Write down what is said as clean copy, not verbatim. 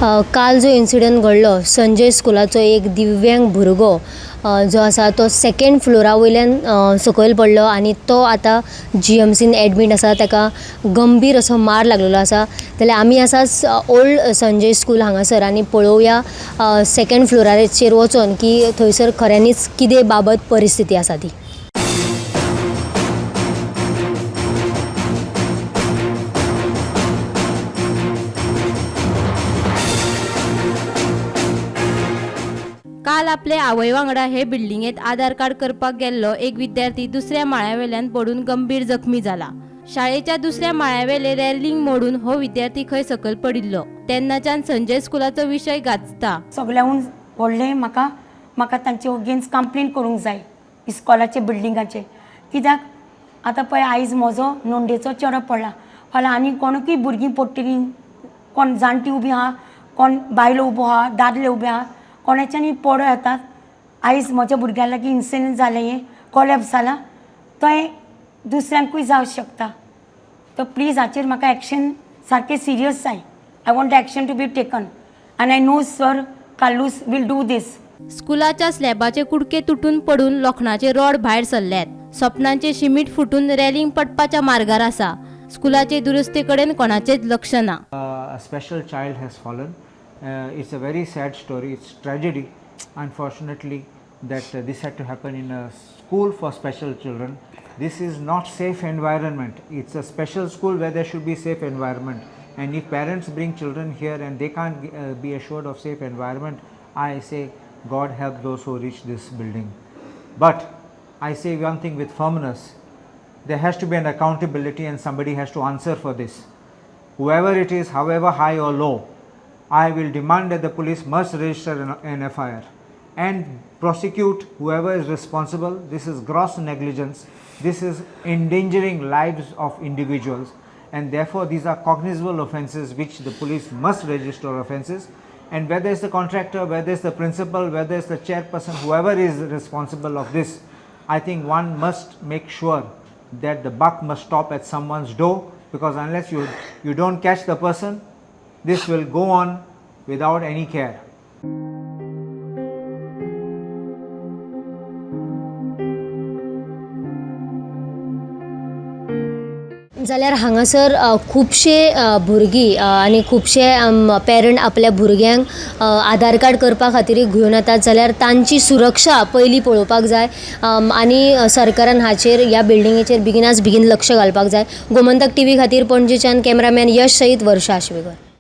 काल जो इन्सिडंट घडलो संजय स्कुलाचो एक दिव्यांग भुरगो जो आसा तो सेकेंड फ्लोरा वयल्यान सकयल पडलो आनी तो आतां जीएमसीन एडमीट आसा. ताका गंभीर असो मार लागलेलो आसा. जाल्यार आमी आसा ओल्ड संजय स्कूल हांगासर आनी पळोवया सेकेंड फ्लोराचेर वचोन की थंयसर खऱ्यांनीच कितें बाबत परिस्थिती आसा ती. काल आपले आवय वांगडा हे बिल्डिंगेत आधार कार्ड करपाक गेल्लो एक विद्यार्थी दुसऱ्या माळ्यावेल्यान पडून गंभीर जखमी जाला. शाळेच्या दुसऱ्या माळ्यावेले रेलिंग मोडून हो विद्यार्थी खंय सकयल पडिल्लो. तेन्नाच्यान संजय स्कुलाचो विशय गाजता. सगळ्याहून व्हडलें म्हाका म्हाका तांचे अगेन्स्ट कंप्लेन करूंक जाय इस्कॉलाचे बिल्डिंगाचे. कित्याक आतां पळय आयज म्हजो नोंडेचो चेडो पडला, फाल्यां आनी कोणूय भुरगीं पडटलीं, कोण जाणटी उबी आहा, कोण बायलो उबो आहा, दादले उबे आहा, कोणाच्यानी पडो येतात. आयज म्हज्या भुरग्या लागीं इन्सिडंट जालें, हें कोलॅप्स जाला, थंय दुसऱ्यांकूय जावंक शकता. तर प्लीज हाचेर म्हाका एक्शन सारकें सिरियस जाय. I want action to be taken and I know sir Carlos will do this. स्कुलाच्या स्लॅबाचे कुडके तुटून पडून लोखणाचे रॉड भायर सरल्यात. सपनांचे शिमीट फुटून रेलिंग पडपाच्या मार्गार आसा. स्कुलाचे दुरुस्ते कडेन कोणाचेच लक्ष ना. A special child has fallen. It's a very sad story. It's tragedy, unfortunately, that this had to happen in a school for special children. This is not safe environment. It's a special school where there should be safe environment. And if parents bring children here and they can't be assured of safe environment, I say God help those who reach this building. But I say one thing with firmness: there has to be an accountability and somebody has to answer for this. Whoever it is, however high or low, I will demand that the police must register an FIR and prosecute whoever is responsible. This is gross negligence. This is endangering lives of individuals, and therefore these are cognizable offences which the police must register offences. And whether it's the contractor, whether it's the principal, whether it's the chairperson, whoever is responsible of this, I think one must make sure that the buck must stop at someone's door, because unless you don't catch the person, this will go on without any care. जाल्यार हांगासर खुबशे भुरगीं आनी खुबशे parent आपल्या भुरग्यांक आधार card करपा खातीर घेवन येतात. जाल्यार तांची सुरक्षा पयली पळोवपाक जाय आनी सरकारान हाचेर ह्या बिल्डिंगेचेर बेगिनाच बेगीन लक्ष घालपाक जाय. गोमंतक टीव्ही खातीर पणजेच्यान कॅमेरामॅन यश सयत वर्षा आश्वेकर.